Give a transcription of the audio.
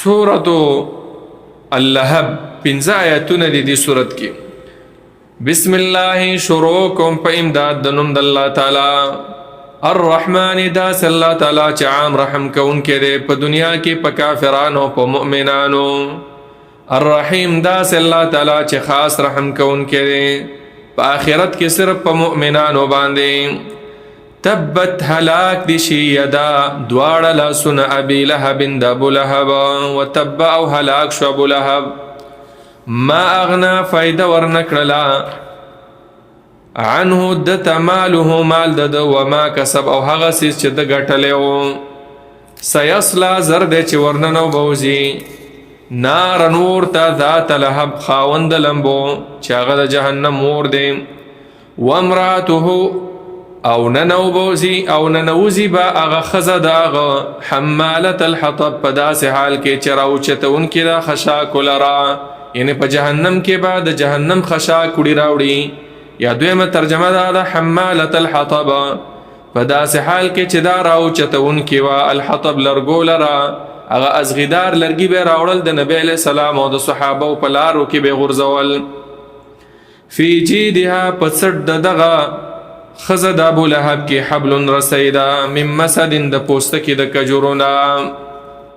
سورۃ اللهب پنځه آیاتونه دي دې سورت کې. بسم الله، شروع کوم په امداد د نوم د الله تعالی، الرحمن، دا الله تعالی چې عام رحم کوونکی دی په دنیا کې په کافرانو په مؤمنانو، الرحیم، دا الله تعالی چې خاص رحم کوونکی دی په آخرت کې صرف په مؤمنانو باندې. تبت، هلاک دي شي، یدا، دواړه لاسونه، ابي لهب، د ابو لهب، وتب، او هلاک شو ابو لهب. ما اغنا، فائدہ ورنکړلا، عنه، د ماله، مال د، وما کسب، او هغه څه چې د غټلې و. سيصلا، زرد چې ورننو بوزي، نار، نور ته، ذات لهب، خاوند لمبو، چې هغه د جهنم ور دی. وامراته، او ننو بوزي او ننوزي با هغه خزه د هغه، حماله الحطب، په داسې حال کې چې راوچتونکې ده خشاک لرا، یعنی په جهنم کې به د جهنم خشاک وړي راوړي. یا دویمه ترجمه دا ده، حماله الحطب، په داسې حال کې چې دا راوچتونکې وه، الحطب، لرګو لرا، هغه ازغیدار لرګي به راوړل، د نبی علیہ السلام او د صحابه په لارو کې به غورځول. فی جیدها، په څټ د دغه خزه د ابو لهب کې، حبل، رسیدا، من مسد، د پوستکي د کجورونه.